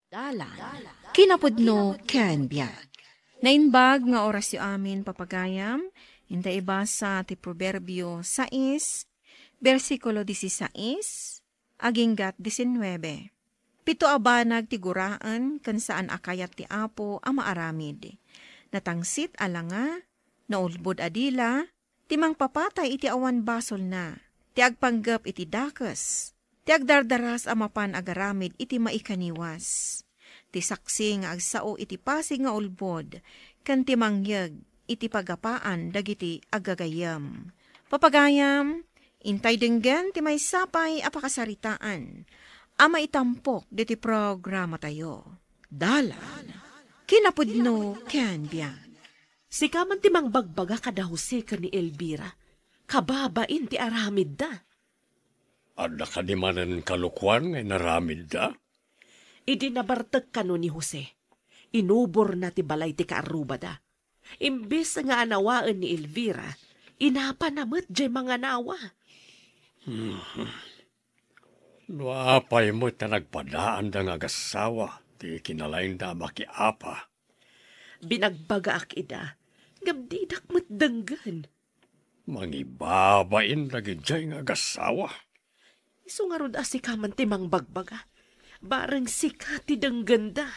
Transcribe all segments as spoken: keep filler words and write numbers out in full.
Dalan. Kinapudno ken biag. Naimbag nga orasyo amin, papagayam, inta ibasa ti Proverbio sais, bersikulo dieciséis, aginggat diecinueve. Pito a banag ti guraen ken saan a kayat ti Apo a maaramid. Natangsit a langa, naulbod a dila, ti mangpapatay iti awan basolna, ti agpanggep iti dakes, ti agdardaras a mapan agaramid iti maikaniwas, ti saksi nga agsao iti pasig nga ulbod, ken ti mangyeg iti pagapaan dagiti aggagayyem. Papagayam, intay denggen ti maysa pay a pakasaritaan a maitampok diti programatayo. Dalan, kinapudno ken biag. Sika man ti mangbagbaga kada Jose ken ni Elvira. Kababain ti aramidda. Adda kadi manen kalokuan nga inaramidda? Idi nabartek kano ni Jose, inuborna ti balay ti kaarrubada. Imbes nga anawaen ni Elvira, inapana met jay manganawa. Hmm. No apay met ta nagpadaanda nga agassawa ti kinalaingda a makiapa. Binagbagaak ida, ngem didak met denggen. Mangibabain dagidiay nga agassawa. Isu ngarud a sika man ti mangbagbaga. Bareng sika ti denggenda.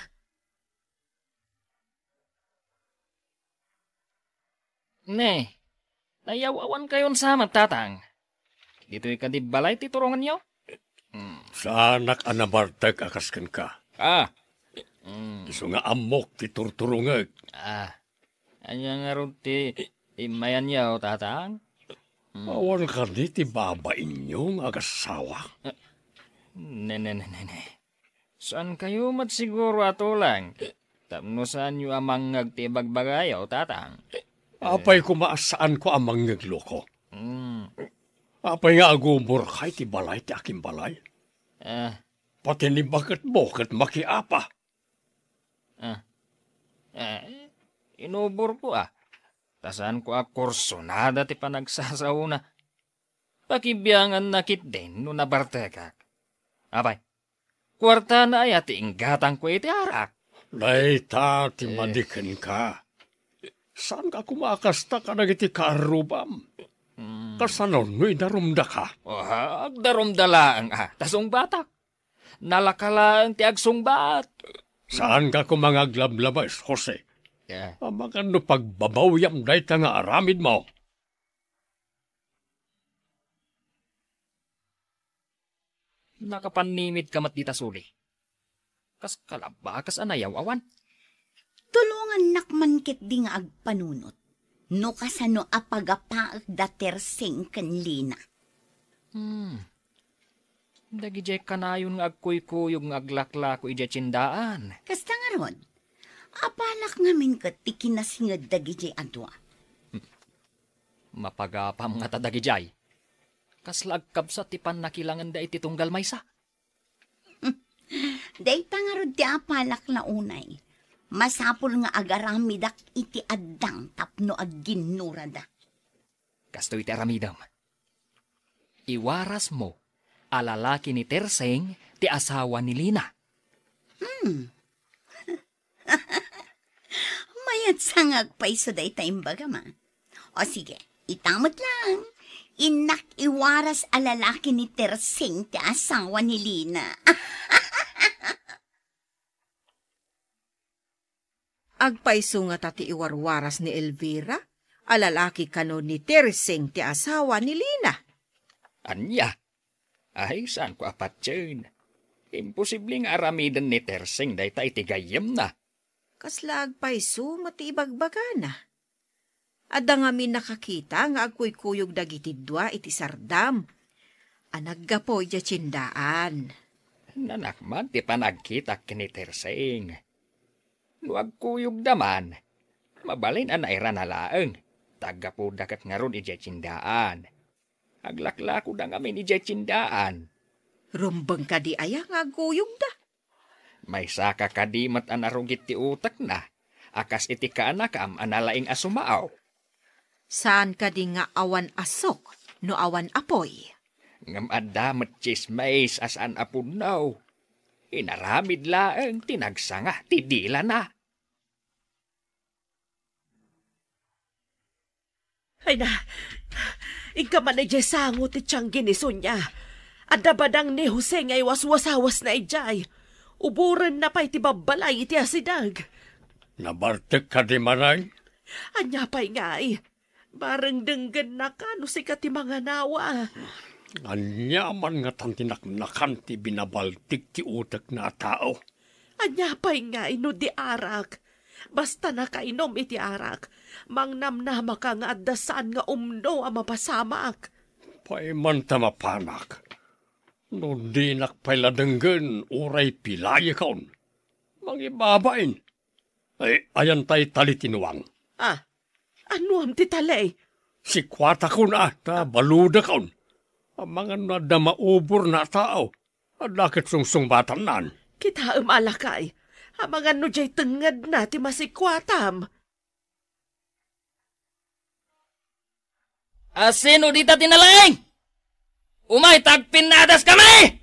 Ne, nayaw-awan kayon sa met, Tatang. Ditoy kadi balay ti turongenyo? Hmm. Saanak a nabartek a kas kenka. Ah. Hmm. Isu nga ammok ti turturongek. Ah. Ania ngarud ti immayanyo, Tatang? Hmm. Awan kadi ti babainyo nga agassawa? Ne, ne, ne, ne, ne. Saan kayo met siguro a tulang tapno saanyo a mangngeg ti ibagbagayo, Tatang? Apay koma a saanko a mangngeg, Loko? Hmm. Apay nga agumorka iti balay ti akimbalay? Ah. Pati ni baketmo ket makiapa. Ah. Eh, inuborko, ah. Ta saanko a kursonada ti panagsasaona. Pakibianganna ketdin no nabartekak. Apay, kuartana aya ti inggatangko iti arak? Dayta ti madi kenka. Saanka koma a kasta kadagiti kaarrubam? Hmm. Kasano no idarumdaka? Ah, agdarumda laeng, ah, ta sungbatak. Nalaka laeng ti agsungbat. Saanka koma nga aglablabes, Jose? Yeah. Amangan no pagbabawyam dayta nga aramidmo. Nakapannimidka met dita suli. Kas kalabakes a nayaw-awan. Tulongannak man ketdi nga agpanunot no kasano a pagapaek da Terseng ken Lina. Hmm. Dagidiay kanayon nga agkuykuyog nga aglaklako idiay tiendaan. Kasta ngarud, apalak ngamin ket ti kinasinged dagidiay a dua. Mapagapam ngata dagidiay. Kasla agkabsat ti pannakilangenda iti tunggal maysa. Dayta ngarud ti apalak la unay. Masapul nga agaramidak iti addang tapno agginnurada. Kastoy ti aramidem. Iwarasmo a lalaki ni Terseng ti asawa ni Lina. Hmm. Mayat sa nga agpayso dayta imbagam, a. O sige, ita met laeng. Innak iwaras a lalaki ni Terseng ti asawa ni Lina. Agpayso ngata ti iwarwaras ni Elvira a lalaki kano ni Terseng ti asawa ni Lina? Ania? Ay, saanko a patien. Imposible nga aramiden ni Terseng dayta iti gayyemna. Kasla agpayso met ti ibagbagana? Adda ngamin nakakita nga agkuykuyog dagiti dua iti sardam a naggapu idiay tiendaan. Naanak man ti panagkitak ken ni Terseng. No agkuyogda man, mabalin a nairana laeng, ta aggapuda ket ngarud idiay tiendaan. Aglaklakoda ngamin idiay tiendaan. Rumbeng kadi aya nga agkuyogda? Maysaka kadi met a narugit ti utekna, a kas iti kaanakam a nalaing a sumao? Saan kadi nga awan asuk no awan apuy? Ngem adda met tsismis a saan a pudno. Inaramid laeng ti nagsanga ti dilana. Ay na, inka man idiay sango ti tianggi ni Sonia. Adda badang ni Jose nga iwaswasawasna idiay. Uborenna pay ti babbalay iti asideg. Nabartek kadi manen? Ania pay ngay? Bareng denggennaka no sika ti manganawa. Ania man ngatan ti naknakan ti binabaltik ti utekna a tao? Ania pay ngay no di arak? Basta nakainom iti arak, mangnamnamaka nga adda saan nga umno a mapasamak. Pay man ta mapanak. No dinak pay la denggen, uray pilayekon. Mangibabain. Ay, ayan tay tali ti nuang. Ah, anuam ti tali? Sikuatakon a, ta baludakon. Amangan no adda mauborna a tao. Adda ket sungsungbatannan. Kitaem a lakay. Amangan no diay tengngedna ti masikuatam. A sino dita ti nalaing? Umay, ta agpinnadaskami!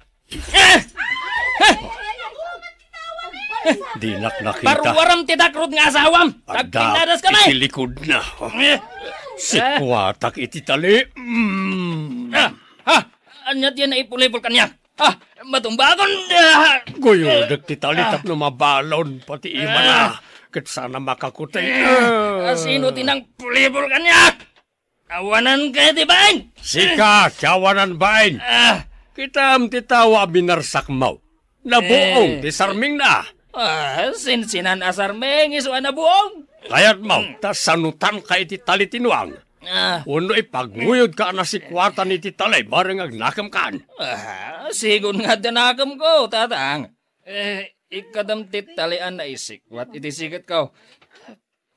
Dinak nakita. Barwaram ti dakrot nga asawam. Adda agpinnadaskami. Iti likudna. Eh. Sikuatak iti tali. Mm. Ah, ha? Ania ti naipulipol kaniak? Ah, matumbakon. Ah. Guyodek ti tali tapno mabalon pati imana. Ah. Ket saan a makakutay. Eh, ah, sino ti nangpulipol kaniak? Awanan kay ti bain? Sika, ti awanan bain. Ah. Kitaem ti tao a binarsakmo. Nabuong ti sarmingna. Ah, sinsinan a sarming isu a nabuong. Kayatmo, ta sanutanka iti tali ti nuang. Ah. Wenno ipaguyodka a nasikuatan iti tali, bareng agnakemkan. Ah, sigun nga adda nakemko, tatang. Eh, ikkadam ti tali a naisikuat iti siketko.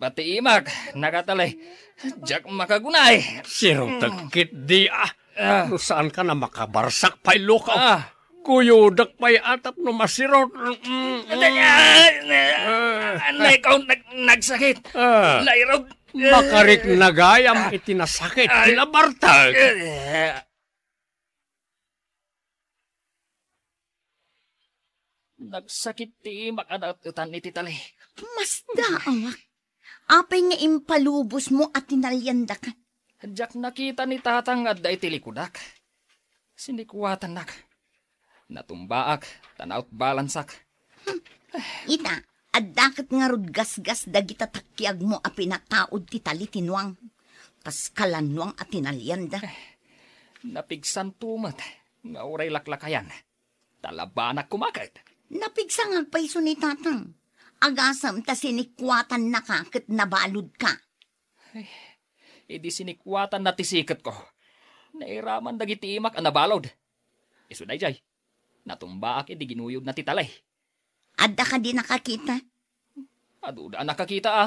Pati imak, nakatali. Diak makagunay. Sirotek ketdi, ah. Ah. No saanka a makabarsak pay, luko. Ah. Guyodek pay a tapno masirot. Mm, mm. Ate, ah, ah, ah, ikaw nag-, nagsakit. Ah. Nairog. Makarikna gayam iti nasakit. Ay. Kinabartak. Eh. Nagsakit ti imak a naet-etan iti tali. Masdaawak. Apay nga impalubosmo a tinaliandakan? Diak nakita ni tatang nga adda iti likudak. Sinikuatannak. Natumbaak, ta nautbalansak. Hmm. Ita, adda ket ngarud gasgas dagita takkiagmo a pinakaod ti tali ti nuang. Kas kalannuang a tinalianda. Eh, napigsanto met nga uray laklakayan. Ta labanak koma ket. Napigsangak pay isu ni tatang. Agasem ta sinikuatannaka ket nabaludka. Ay, idi sinikuatanna ti siketko, nairaman dagiti imak a nabalud. Isu daydiay, natumbaak idi ginuyodna ti tali. Adda kadi nakakita? Aduda a nakakita, a.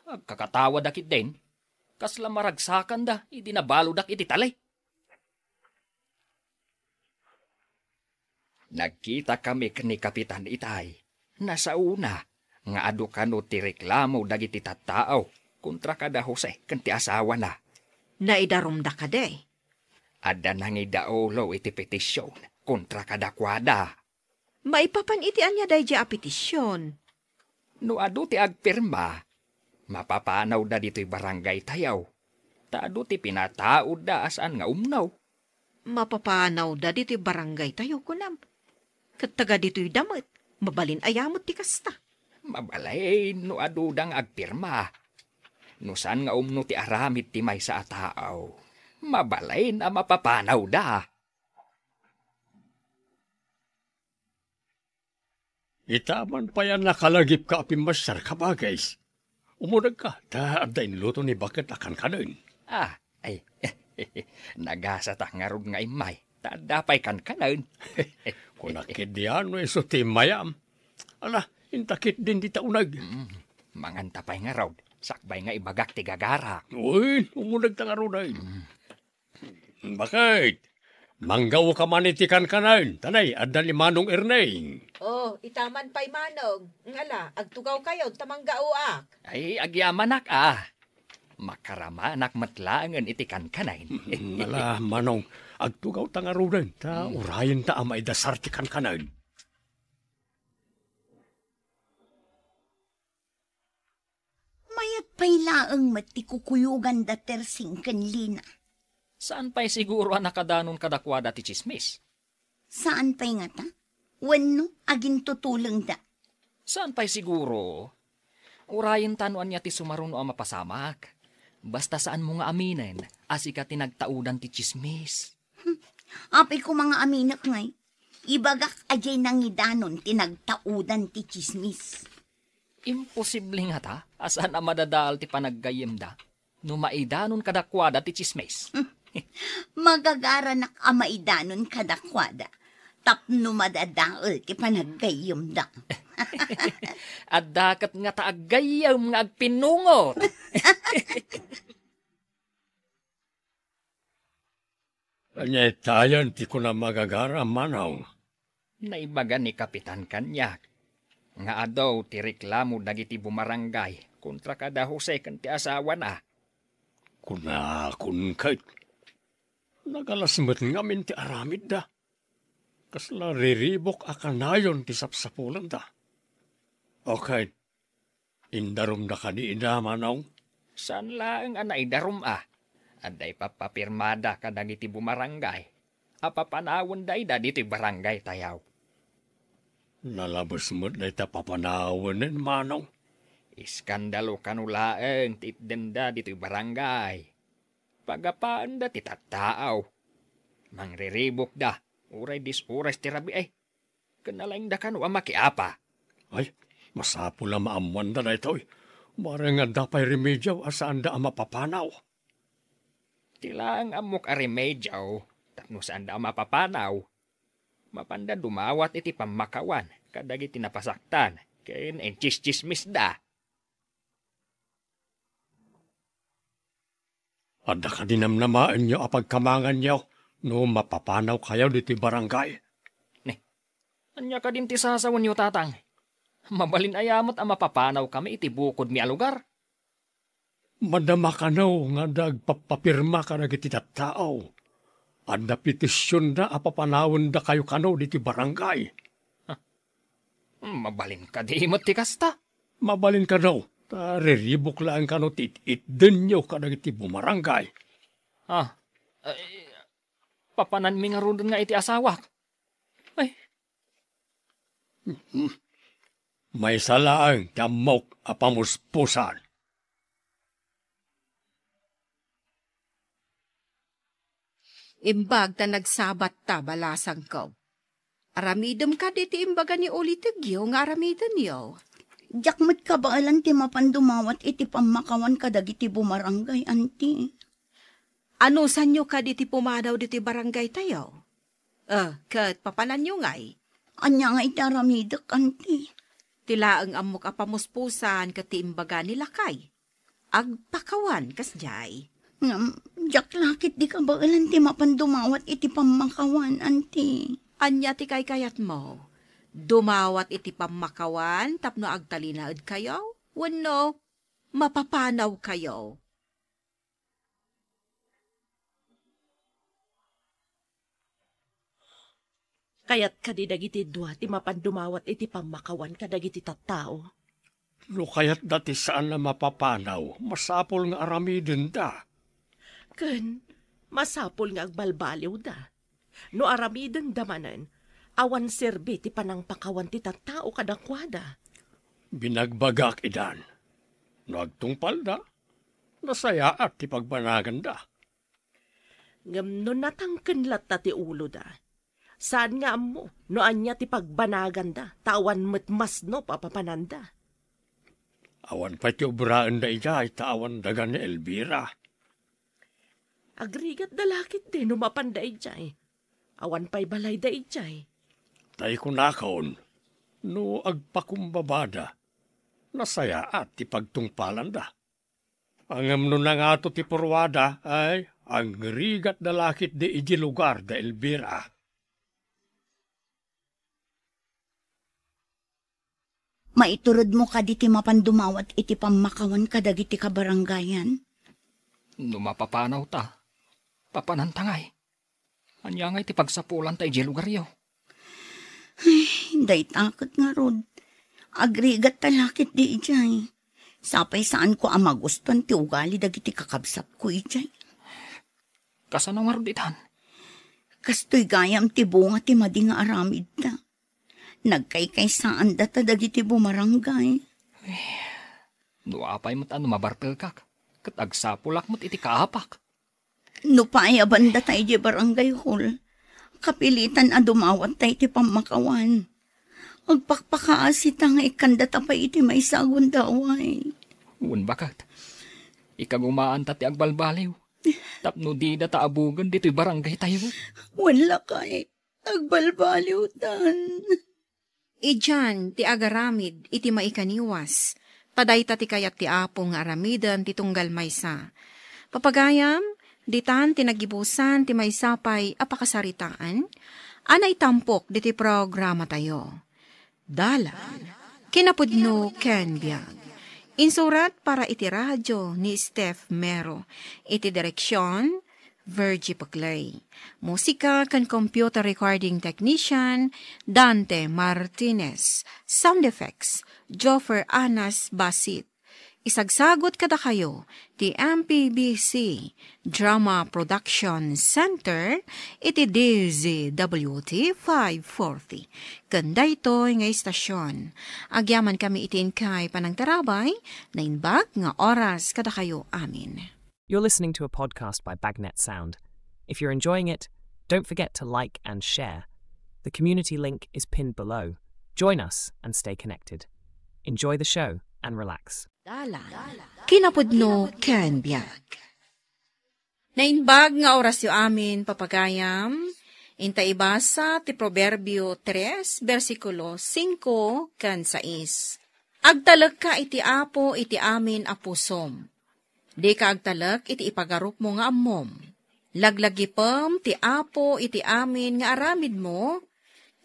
Agkakatawada ketdin. Kasla maragsakanda idi nabaludak iti tali. Nagkitakami ken ni Kapitan Itay. Nasaona nga adu kano ti reklamo dagiti tattao kontra kada Jose ken ti asawana. Naidarumda kadi? Adda nangidaulo iti petision kontra kadakuada. Maipapan iti ania daydiay a petision? No adu ti agpirma, mapapanawda ditoy barangaytayo, ta adu ti pinataudda a saan nga umno. Mapapanawda ditoy barangaytayo, kunam? Ket taga ditoyda met, mabalin aya met ti kasta? Mabalin no aduda nga agpirma. No saan nga umno ti aramid ti maysa a tao, mabalin a mapapanawda. Ita man pay a nakalagipka a pimmassar, kabagis. Umunegka, ta adda inluto ni Baket a kankanen. Ah, ay, nagasatak ngarud nga immay, ta adda pay kankanen. Kunak ketdi no isu ti immayam. Ala, inta ketdin dita uneg. Mm, manganta pay ngarud, sakbay nga ibagak ti gagarak. Uy, umunegta ngaruden. Mm. Baket, manggaoka man iti kankanen, ta nay, adda ni Manong Erneng. Oh, ita man pay, Manong. Ngala, agtugawkayo ta manggaoak. Ay, agyamanak, a. Makaramanak met laengen iti kankanen. Ala, Manong, agtugawta ngaruden, ta urayenta a maidasar ti kankanen. Ay laeng met ti kukuyoganda Tersing ken Lina. Saan pay siguro a nakadanon kadakuada ti tsismis? Saan pay ngata? Wenno agintutulengda? Saan pay siguro? Urayenta no ania ti sumaruno a mapasamak. Basta saanmo nga aminen a sika ti nagtaudan ti tsismis. Hmm. Apay koma nga aminek ngay. Ibagak a diay nangidanon ti nagtaudan ti tsismis. Imposible ngata a saan a madadael ti panaggayyemda no maidanon kadakuada ti tsismis. Magagaranak a maidanon kadakuada tapno madadael ti panaggayyemda. Adda ket ngata aggayyem nga agpinnungot. Ania itayon ti kuna magagara, Manong? Naibaga ni Kapitan kaniak nga adu ti reklamo dagiti bumarangay kontra kada Jose ken ti asawana. Kunakon ket, nagalas met ngamin ti aramidda. Kasla riribuk a kanayon ti sapsapulenda. Okay, indarumda kadi ida, Manong? Saan laeng a naidarum a. Adda ipappapirmada kadagiti bumarangay a papanawenda ida ditoy barangay tayo. Nalabes met dayta papanawenen, Manong. Iskandalo kano laeng ti itdenda ditoy barangay. Pagapaenda ti tattaaw. Mangriribukda, uray dis oras ti rabii. Ken nalaingda kano a makiapa. Ay, masapul a maammoanda daytoy. Bareng adda pay remedio a saanda a mapapanaw. Ti laeng ammok a remedio tapno saanda a mapapanaw, mapanda dumawat iti pammakawan kadagiti napasaktan ken intsistsismisda. Adda kadi namnamaenyo a pagkamanganyo no mapapanawkayo ditoy barangay? Ni, ania kadin ti sasawenyo, Tatang? Mabalin aya met a mapapanawkami iti bukodmi a lugar? Madama kano nga adda agpappapirma kadagiti tattao. Adda petisionda a papanawendakayo kano ditoy barangay. Mabalin kadi met ti kasta? Mabalin kano, ta riribuk laeng kano ti it-itdenyo kadagiti bumarangay. Ah, ay, papananmi ngaruden nga iti asawak. Ay. Maysa laeng ti ammok a pamuspusan. Imbag ta nagsabatta, balasangko. Aramidem kadi ti imbaga ni ulitegyo nga aramidenyo. Diak met kabaelan ti mapan dumawat iti pammakawan kadagiti bumarangay, anti. Anusanyo kadi ti pumanaw ditoy barangaytayo? Eh, ket papananyo ngay? Ania nga iti aramidek, anti? Ti laeng ammok a pamuspusan ket ti imbaga ni lakay. Agpakawan kasdiay. Ngem, diak la ketdi kabaelan ti mapan dumawat iti pammakawan, anti. Ania ti kaykayatmo? Dumawat iti pammakawan tapno agtalinaedkayo? Wenno mapapanawkayo? Kayat kadi dagiti dua ti mapan dumawat iti pammakawan kadagiti tattao? No kayatda ti saan a mapapanaw, masapul nga aramidenda. Ken masapul nga agbalbaliwda. No aramidenda manen, awan serbi ti panangpakawan ti tattao kadakuada. Binagbagak idan, no agtungpalda, nasayaat ti pagbanaganda. Ngem no natangken latta ti uloda, saan nga ammo no ania ti pagbanaganda, ta awan met masnop a papananda. Awan pay ti obraenda idiay ta awan daga ni Elvira. Agrigatda la ketdi no mapanda idiay. Awan pay balayda idiay. Tay kunakon, no agpakumbabada, nasayaat ti pagtungpalanda. Ngem no nangato ti purwada, ay, agrigatda la ketdi idiay lugar da Elvira. Maituredmo kadi ti mapan dumawat iti pammakawan kadagiti kabarangayan? No mapapanawta, papananta ngay. Ania ngay ti pagsapulanta idiay lugaryo? Ay, dayta ket ngarud. Agrigatta la ketdi idiay. Sapay saanko a magustuan ti ugali dagiti kakabsatko idiay. Kasano ngarud itan? Kastoy gayam ti bunga ti madi nga aramidda. Nagkaykaysaandata dagiti bumaranggay. No apay met a no mabartekak, ket agsapulak met iti kaapak. No paayaban data idiay barangay hall, kapilitan a dumawatta iti pammakawan. Agpakpakaasita nga ikkandata pay iti maysa a gundaway. Wen baket, ikagumaanta ti agbalbaliw tapno didata abugen ditoy barangaytayo. Wen lakay, agbalbaliwtan. Idian ti agaramid iti maikaniwas, ta dayta ti kayat ti Apo nga aramiden ti tunggal maysa. Papagayam, ditan ti nagibusan ti maysa pay a pakasaritaan a naitampok ditoy programatayo. Dalan, kinapudno ken biag. Insurat para iti radio ni Steph Mero. Iti direksion, Virgie Paclay. Musika ken computer recording technician, Dante Martinez. Sound effects, Joffer Anas Basit. Isagsagut kadakayo ti M P B C Drama Production Center iti D Z W T five forty. Ken daytoy nga istasyon, agyamankami iti inkay panangtarabay, naimbag nga oras kadakayo amin. You're listening to a podcast by Bagnet Sound. If you're enjoying it, don't forget to like and share. The community link is pinned below. Join us and stay connected. Enjoy the show and relax. Dalan, kinapudno ken biag. Naimbag nga orasyo amin, papagayam. Inta ibasa ti Proverbio tres, bersikulo singko ken sais. Agtalekka iti Apo iti amin a pusom. Dika agtalek iti ipagarupmo nga ammom. Laglagipem ti Apo iti amin nga aramidmo,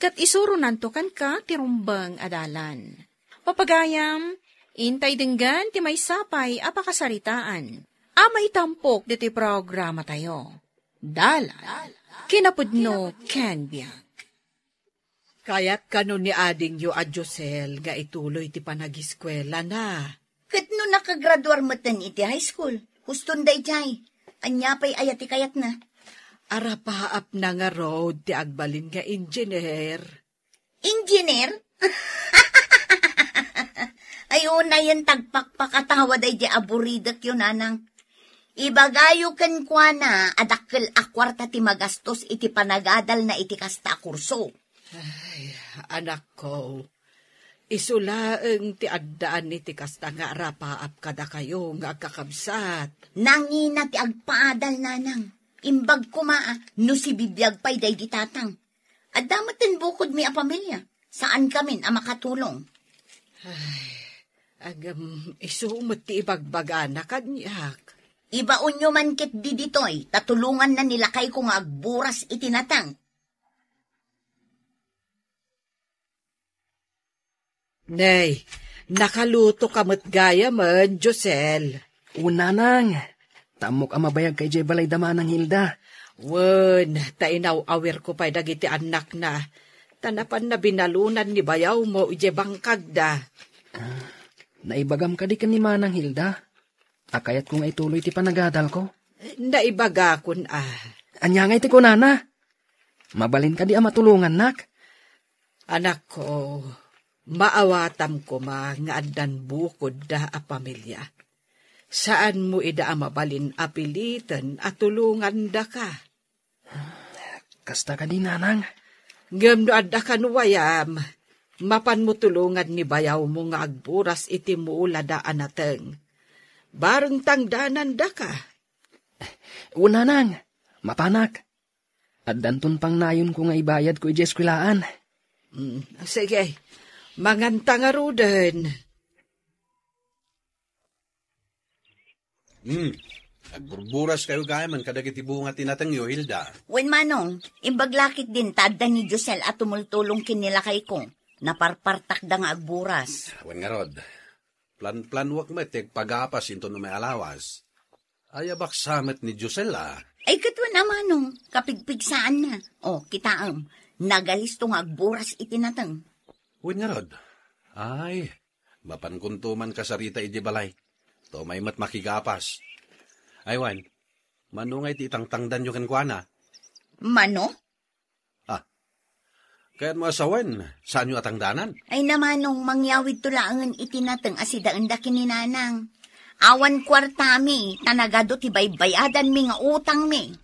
ket isuronanto kenka ti rumbeng a dalan. Papagayam, intay denggen ti maysa pay a pakasaritaan a maitampok ditoy programatayo. Dalan, kinapudno ken biag. Kayat kano ni adingyo a Josel nga ituloy ti panagiskuelana? Ket no nakagraduar metten iti high school, huston daydiay. Ania pay aya ti kayatna? Arapaapna ngarud ti agbalin nga engineer. Engineer? Ay, unayen tagpakpakatawa daydiay aburidekyo, nanang. Ibagayo kenkuana a dakkel a kuarta ti magastos iti panagadalna iti kasta a kurso. Ay, anakko, isu laeng ti addaan iti kasta nga arapaap kadakayo nga agkakabsat. Nangina ti agpaadal, nanang. Imbag koma a no sibibiag pay daydi tatang. Adda met ti bukodmi a pamilia. Saankamin a makatulong. Ay, agam, isu met ti ibagbagana kaniak. Ibaonyo man ketdi ditoy, ta tulonganna ni lakayko nga agburas iti nateng. Nay, nakaluto ka met gayamen, Josel. Wen, nanang. Ta ammok a mabayagka idiay balay da Manang Hilda. Wen, ta inaw-awirko pay dagiti annakna. Ta napanna binalunan ni bayawmo idiay bangkagda. Ah, naibagam kadi ken ni Manang Hilda a kayatko nga ituloy ti panagadalko? Naibagakon a. Ania ngay ti kunana? Mabalin kadi a matulongannak? Anakko, maawatam koma nga addan bukodda a pamilia. Saanmo ida a mabalin a piliten a tulongandaka. Kasta kadi, nanang? Ngem no adda kano wayam, mapanmo tulongan ni bayawmo nga agburas iti mulada a nateng. Bareng tangdanandaka. Wen, nanang, mapanak. Addanton pangnayonko nga ibayadko idiay eskuelaan. Mm, sige, manganta ngaruden. Hmm. Agburburaskayo gayamen kadagiti bunga ti natengyo, Hilda. Wen, Manong, imbag la ketdin ta adda ni Josel a tumultulong ken ni lakayko. Naparpartakda nga agburas. Wen ngarud, planplanuak met ti agpagapas inton umay a lawas. Aya baksa met ni Josel a. Ay, ket wen a, Manong, kapigpigsaanna. O, kitaem, nagalisto nga agburas iti nateng. Wen ngarud, ay, Mapankonto man kasarita idiay balay. Ta umay met makigapas. Ay wen, mano ngay ti itangtangdanyo kenkuana? Mano? Ah, kayatmo a sawen, saanyo a tangdanan? Ay, Manong, mangyawidto laengen iti nateng a sidaenda ken ni Nanang. Awan kuartami, ta nagadu ti baybayadanmi nga utangmi.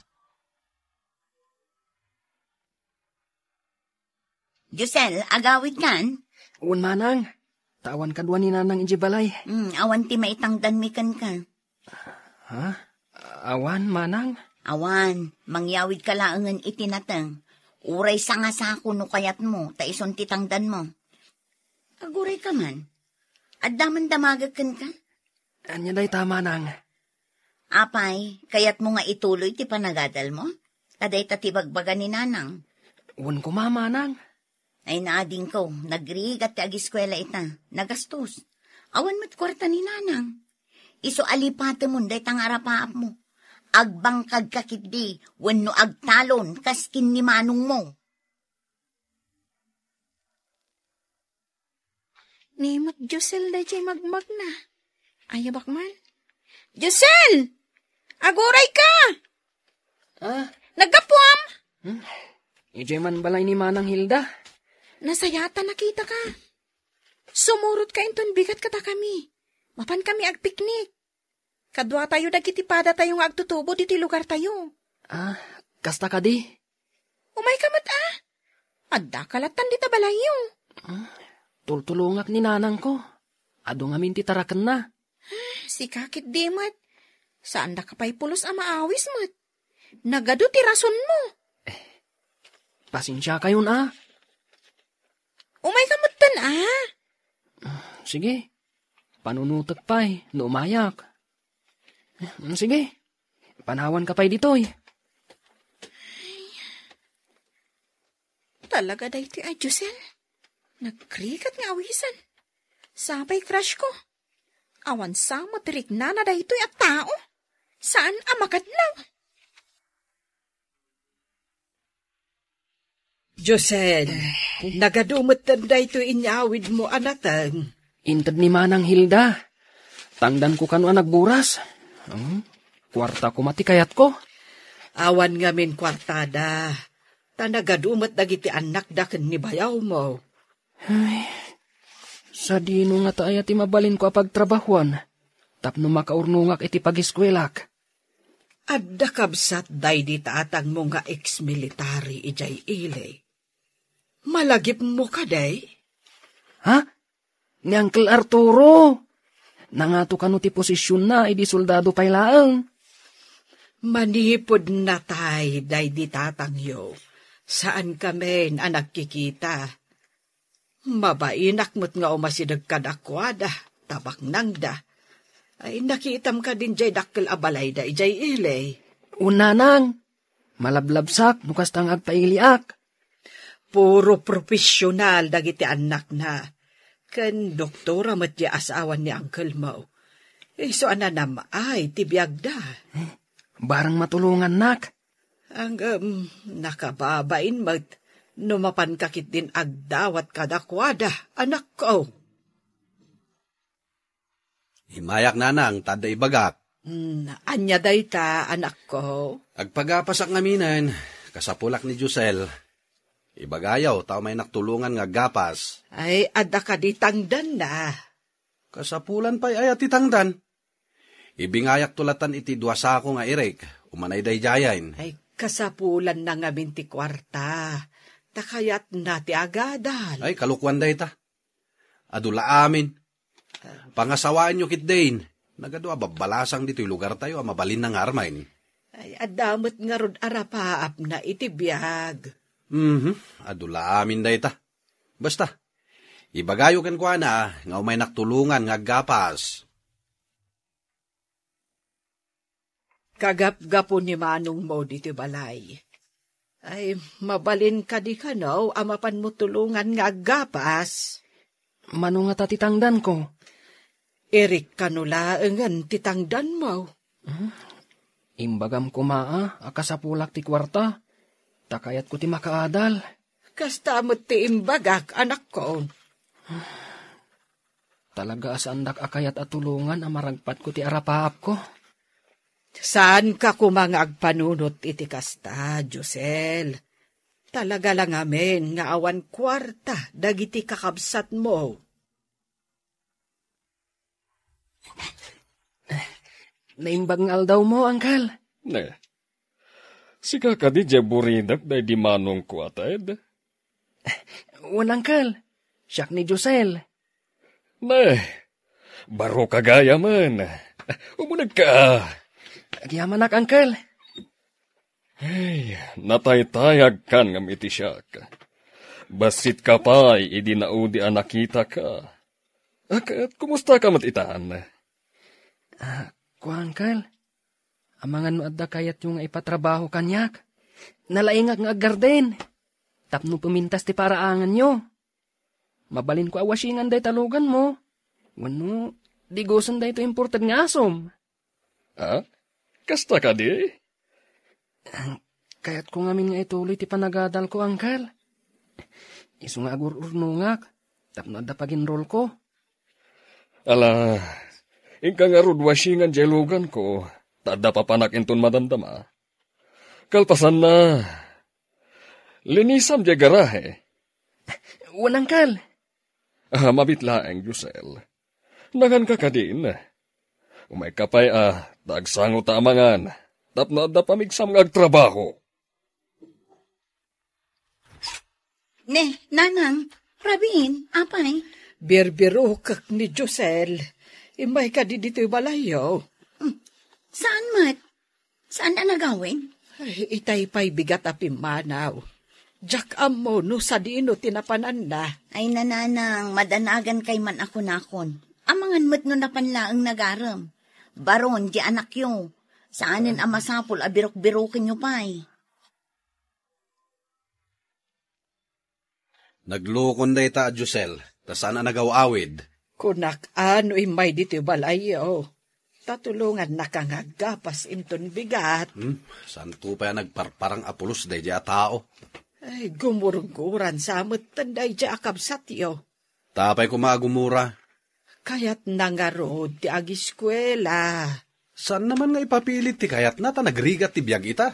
Josel, agawidkan? Wen, Manang. Ta awan kadua ni Nanang idiay balay. Hmm, awan ti maitangdanmi kenka. Ha? Awan, Manang? Awan, mangyawidka laengen iti nateng. Uray sangasako no kayatmo, ta isun ti tangdanmo. Agurayka man. Adda man damagek kenka? Ania dayta, Manang? Apay, kayatmo nga ituloy ti panagadalmo? Ta dayta ti bagbaga ni Nanang. Wen koma, Manang. Ay, naadingko, nagrigat ti agiskuela ita. Nagastos. Awan met kuarta ni Nanang. Isu a lipatemon dayta nga arapaapmo. Agbangkagka ketdi, wenno agtalon, kas ken ni manongmo. Ni met Josel daydiay magmagna. Ayabak man. Josel! Agurayka! Ah? Naggapuam? Hmm? Idiay man balay ni Manang Hilda. Nasayaat ta nakitaka. Sumurotka inton bigat kadakami. Mapankami agpiknik. Kaduatayo dagiti padatayo nga agtutubo ditoy lugartayo. Ah, kasta kadi? Umayka met, a. Addaka lattan dita balayyo. Ah, tultulongak ni nanangko. Adu ngamin ti tarakenna. Ah, sika ketdi met. Saandaka pay pulos a maawis met. Nagadu ti rasonmo. Eh, pasensiakayon, a. Umayka metten, a. Sige, panunotek pay no umayak. Eh, sige, panawanka pay ditoy. Talaga daytoy a Josel. Nagrigat nga awisan. Sapay crush ko. Awan sa matiriknana daytoy a tao. Saan a makadlaw. Josel, nagadu metten daytoy inyawidmo a nateng. Inted ni Manang Hilda. Tangdanko kano a nagburas. Hmm? Kuarta koma ti kayatko. Awan ngamin kuartada. Ta nagadu met dagiti annakda ken ni bayawmo. Ay, sadino ngata aya ti mabalinko a pagtrabahuan tapno makaurnongak iti pagiskuelak? Adda kabsat daydi tatangmo nga ex-military idiay ili. Malagipmo kadi? Ha? Ni Uncle Arturo. Nangato kano ti posisionna idi soldado pay laeng? Manipud natay daydi tatangyo, saankamin a nagkikita. Mabainak met nga umasideg kadakuada, ta baknangda. Ay, nakitam kadin diay dakkel a balayda idiay ili? Unanang, malablabsak no kasta nga agpailiak. Puro profesional dagiti annakna. Ken doktora met ti asawa ni uncle mo. Isu a nanam-ay ti biagda. Eh, barang matulongannak. Ngem, nakababain met no mapanka ketdin agdawat kadakuada, anakko. Imayak, nanang, ta adda ibagak. Hmm, ania dayta, anakko? Agpagapasak ngaminen, kasapulak ni Josel. Ibagayo, ta umaynak tulongan nga aggapas. Ay, adda kadi tangdanna? Kasapulan pay aya ti tangdan. Ibingayakto latan iti dua sako nga irik, umanay daydiayen. Ay, kasapulanna ngamin ti kuarta. Ta kayatna ti agadal. Ay, kalokuan dayta. Adu la amin. Pangasawaenyo ketdin. Nagadu a babbalasang ditoy lugartayo a mabalinna nga armen. Ay, adda met ngarud arapaapna iti biag. Mhm, adu la amin dayta. Basta, ibagayo kenkuana nga umaynak tulongan nga aggapas. Kagapgapu ni manongmo ditoy balay. Ay, mabalin kadi kano a mapanmo tulongan nga aggapas? Mano ngata ti tangdanko? Irik kano laengen ti tangdanmo. Hmm? Imbagam koma a kasapulak ti kuarta, ta kayatko ti makaadal. Kasta met ti imbagak, anakko. Talaga a saandak a kayat a tulongan a maragpatko ti arapaapko. Saanka koma nga agpanunot iti kasta, Josel. Talaga la ngamin nga awan kuarta dagiti kakabsatmo. Naimbag nga aldawmo, Uncle. Ne, sika kadi diay buridak daydi manongko a Ted? Wen, Uncle. Siak ni Josel. Ne, baro ka gayamen. Umunegka. Agyamanak, Uncle. Hey, nataytayagkan ngem iti siak. Bassitka pay idi naudi a nakitaka. A ket, kumustaka met itan? Ah, kua, Uncle. Amangan no adda kayatyo nga ipatrabaho kaniak. Nalaingak nga aggarden. Tapno pumintas ti paraanganyo. Mabalinko a wasingan dayta luganmo. Wenno, digosen daytoy imported nga asom. Ah? Kasta kadi? Kayatko ngamin nga ituloy ti panagadalko, Uncle. Isu nga agur-urnongak, tapno adda pag-enrollko. Ala, inka ngarud wasingan diay luganko, ta adda papanak inton madamdama. Kalpasanna, linisam diay garahe. Wen, Uncle. Ah, mabit laeng, Josel. Nanganka kadin? Umayka pay a, ta agsango ta amangan, tapno adda pamigsam nga agtrabaho. Ne, Nanang, Rabin, apay? Birbirokek ni Josel. Immay kadi ditoy balayyo? Hmm, saan met? Saan a nagawid? Ay, itay pay bigat a pimmanaw. Diak ammo no sadino ti napananna. Ay, Nanang, madanagan kay man a kunakon. Amangan met no napan laeng nagarem. Baron, di anakyo. Saanen a masapul a birukbirukenyo pay. Naglukon dayta a Josel, ta saan a nagaw-awid. Kunak a no immay ditoy balayyo, ta tulongannaka nga aggapas inton bigat. Hmm, saanto pay a nagparparang a pulos daydiay a tao. Ay, gumurguran sa metten daydiay a kabsatyo. Ta apay koma a gumura? Kayatna ngarud ti agiskuela. Saanna man nga ipapilit ti kayatna ta nagrigat ti biag ita.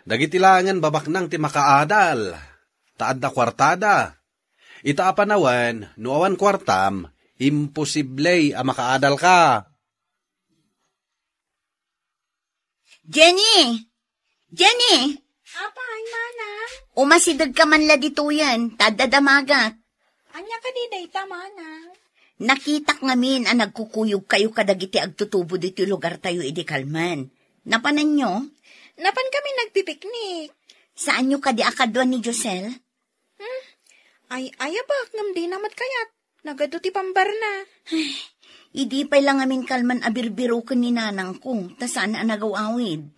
Dagiti laengen babaknang ti makaadal, ta adda kuartada. Ita a panawen, no awan kuartam, imposible a makaadalka. Jenny! Jenny! Apay, Manang? Umasidegka man la ditoyen, ta adda damagak. Ania kadi dayta, Manang? Nakitak ngamin a nagkukuyogkayo kadagiti agtutubo ditoy lugartayo idi kalman. Napananyo? Napan kami nagpipiknik. Saanyo kadi a kadua ni Josel? Hmm? Ay, ayabak, ngem dina met kayat. Nagadu ti pambarna. Idi pay la ngamin kalman a birbiroken ni nanangko, ta saan a nagaw-awid.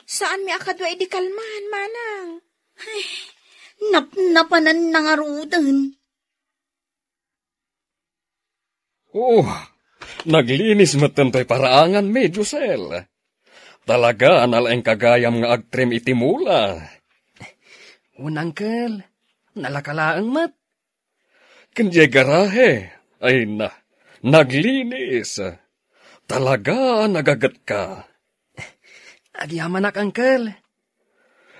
Saanmi a kadua idi kalman, Manang. Ay, napnapanan na ngaruden. Oh, naglinis metten toy paraanganmi, Josel. Talaga a nalaingka gayam nga agtrim iti mula. Wen, Uncle, nalaka laeng met. Ken diay garahe, ay na, naglinis. Talaga a nagagetka. Agyamanak, Uncle.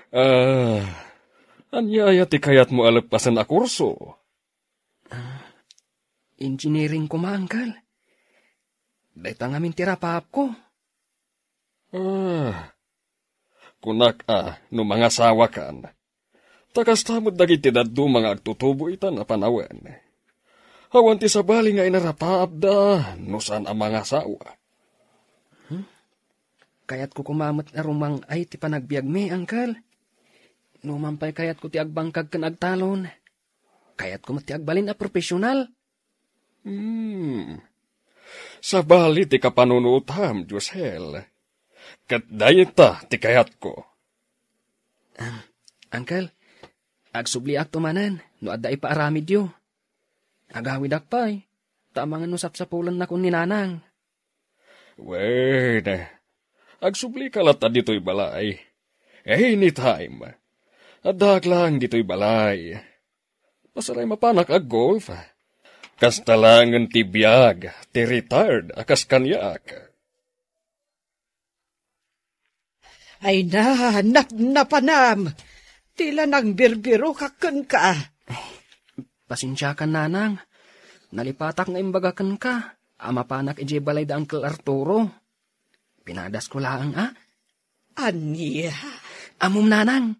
Ah, ania aya ti kayatmo a leppasen a kurso? Ah, engineering koma, Uncle. Dayta ngamin ti rapaapko. Ah, kunak a no mangasawakan. Ta kasta met dagiti dadduma nga agtutubo ita a panawen. Awan ti sabali nga inarapaapda no saan a mangasawa. Hmm? Kayatko koma met a rumang-ay ti panagbiagmi, Uncle. Numan pay kayatko ti agbangkag ken agtalon. Kayatko met ti agbalin a profesional. Hmm. Sabali ti kapanunotam, Josel. Ket dayta ti kayatko. Ah, Uncle, agsubliakto manen no adda ipaaramidyo. Agawidak pay, ta amangan no sapsapulennakon ni Nanang. Wen, agsublika latta ditoy balay. Anytime. Addaak laeng ditoy balay. Masarayaw mapanak ag-golf. Kasta laengen ti biag ti retired a kas kaniak. Ay na, napnapanam. Ti la nangbirbirokak kenka. Pasensiakan, nanang. Nalipatak nga imbaga kenka a mapanak idiay balay da Uncle Arturo. Pinadasko laeng, a? Ania? Ammom, nanang.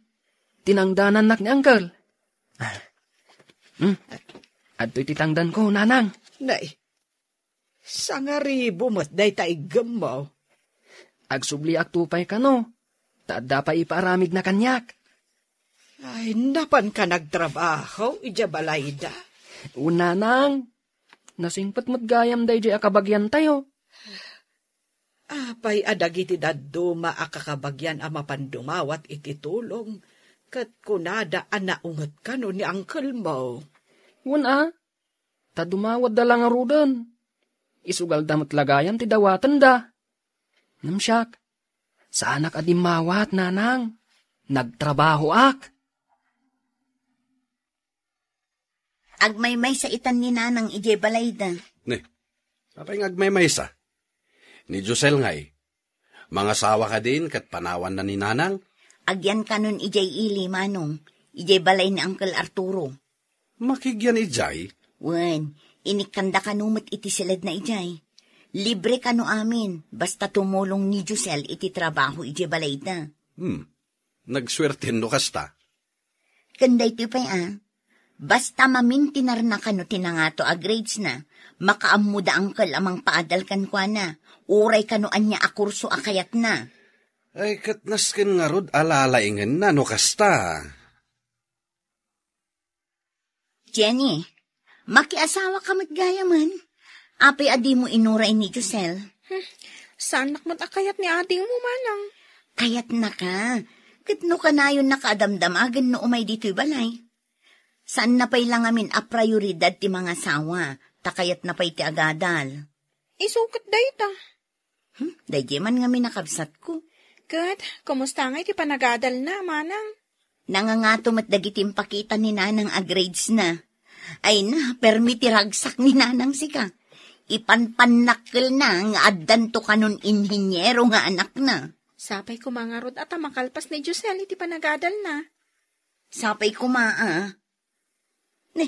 Tinangdanannak ni Uncle. Ah. Hmm. Adtoy ti tangdanko, nanang. Nay, sangaribu met dayta iggemmo. Agsubliakto pay kano, ta adda pay ipaaramidna kaniak. Ay, napanka nagtrabaho idiay balayda? Wen, nanang. Nasingpet met gayam daydiay a kabagiantayo. Apay a dagiti dadduma a kakabagian a mapan dumawat iti tulong, ket kunada a naunget kano ni angkelmo? Wen a, ta dumawatda la ngaruden. Isugalda met la gayam ti dawatenda. Ngem siak, saanak a dimmawat, nanang. Nagtrabahoak. Agmaymaysa itan ni nanang idiay balayda. Ne, apay nga agmaymaysa? Ni Josel ngay, mangasawa kadin ket panawanna ni nanang? Agyan kanon idiay ili, manong, idiay balay ni Uncle Arturo. Makigyan idiay? Wen, inikkanda kano met iti siledna idiay. Libre kano amin, basta tumulong ni Josel iti trabaho idiay balayda. Hmm, nagsuerten no kasta. Ken daytoy pay a, basta mamintinarna kano ti nangato a gradesna, makaammoda angkel a mangpaadal kenkuana, uray kano ania a kurso a kayatna. Ay, ket nasken ngarud a lalaingenna no kasta. Jenny, makiasawaka met gayamen. Apay a dimo inuray ni Josel? Hmm, saannak met a kayat ni adingmo, manang. Kayatnaka. Ket no kanayonnaka a damdamagen no umay ditoy balay. Saanna pay la ngamin a prioridad ti mangasawa, ta kayatna pay ti agadal. Isu ket dayta. Hmm, daydiay man ngamin a kabsatko. Ket, kumusta ngay ti panagadalna, manang? Nangangato met dagiti impakita ni nanang a gradesna. Ay na, permi ti ragsak ni nanang sika. Ipanpannakkelna nga addanto kanon inhiniero nga anakna. Sapay koma ngarud a ta makalpas ni Josel iti panagadalna. Sapay koma a. Ne,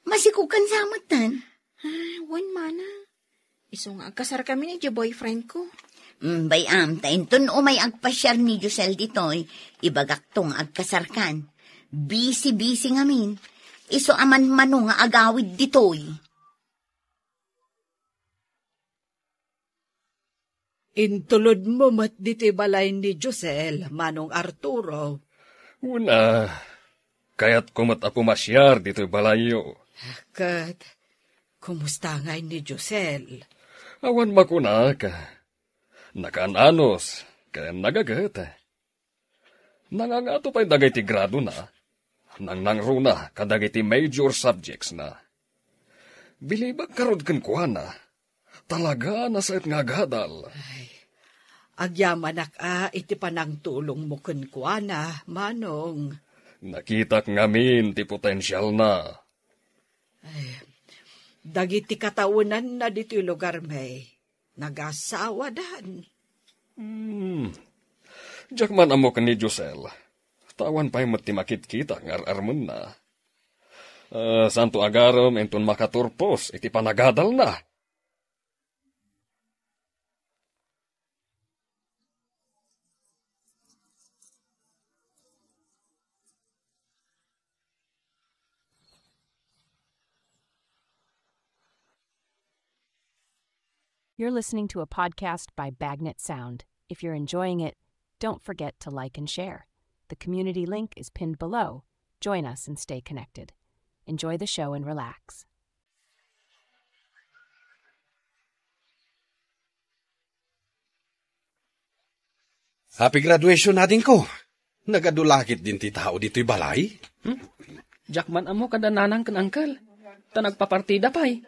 masikog kan sa metten? Ah, wen, manang. Isu nga agkasarkami ni boyfriend ko. Mm, bay-am, ta inton umay agpasiar ni Josel ditoy, ibagakto nga agkasarkan. Busy-busy ngamin. Isu a manmano nga agawid ditoy. Intulodmo met ditoy balay ni Josel, Manong Arturo. Wen a, kayatko met a pumasiar ditoy balayyo. Ket, kumusta ngay ni Josel? Awan makunak. Nakaan-anos, ken nagaget. Nangangato pay dagiti gradona, nangnangruna kadagiti major subjects na. Bilibak ngarud kenkuana, talaga a nasaet nga agadal. Ay, agyamanak a iti panangtulongmo kenkuana, Manong. Nakitak ngamin ti potensialna. Ay, dagiti katawenanna ditoy lugarmi, nagasawadan. Hmm. Diak man ammo ken ni Josel. Ta awan pay met ti makitkita nga ar-armenna. Ah, santo agarem inton makaturpos iti panagadalna. You're listening to a podcast by Bagnet Sound. If you're enjoying it, don't forget to like and share. The community link is pinned below. Join us and stay connected. Enjoy the show and relax. Happy graduation, adingko. Nagadu la ketdin ti tao ditoy balay? Hmm? Diak man ammo kada nanang ken angkel. Ta nagpapartida pay.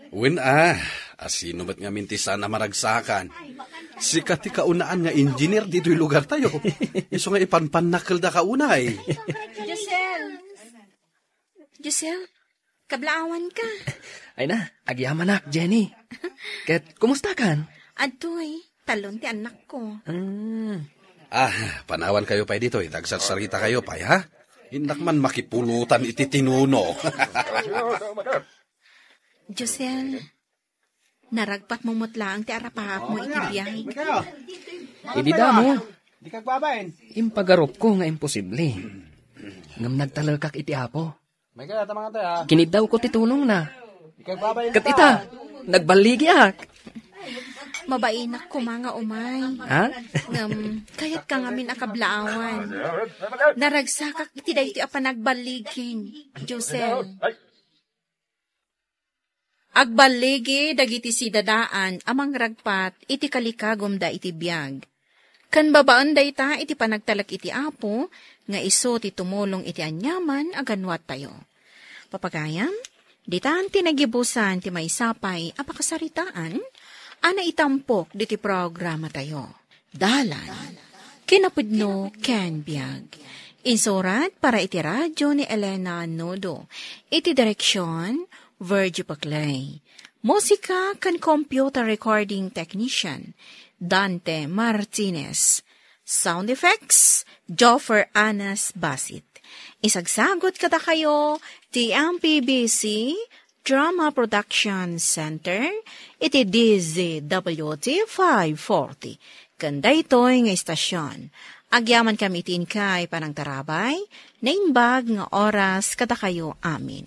Wen a, asino met ngamin ti saan a maragsakan? Sika ti kaunaan nga engineer ditoy lugartayo. Isu nga ipanpannakkeldaka unay. Giselle. Giselle, Kablaawanka. Ay na, agyamanak, Jenny. Ket, kumustakan? Adtoy, talon ti annakko. Hmm. Ah, panawankayo pay ditoy, nagsarsarita kayo pay, ha? Innak man makipulutan iti tinuno. Josel, naragpatmo met laeng ti arapaapmo iti biag. Idi damo, Di kagbabain. Impagarupko nga imposible. Ngem nagtalekak iti Apo. May kaya, tama nga tayo, ha? Kiniddawko ti tulongna. Di kagbabain Ket ka. Ita, nagballigiak. Mabainak koma nga umay. Ha? Ngem, kayatka ngamin a kablaawan. Naragsakak iti daytoy a panagballigin, Josel. Agballigi dagiti sidadaan a mangragpat iti kalikagumda iti biag. Ken babaen dayta iti panagtalek iti Apo nga isu ti tumulong iti aniaman a ganuattayo. Papagayam, ditan ti nagibusan ti maysa pay a pakasaritaan a naitampok diti programatayo. Dalan, kinapudno ken biag. Insurat para iti radio ni Elena Nodo. Iti direksion, Virgie Paclay. Musika ken computer recording technician, Dante Martinez. Sound effects, Joffer Anas Basit. Isagsagot kadakayo ti M P B C Drama Production Center iti D Z W T five forty. Ken daytoy nga istasyon, agyaman kami iti inkay panangtarabay, naimbag nga oras kadakayo amin.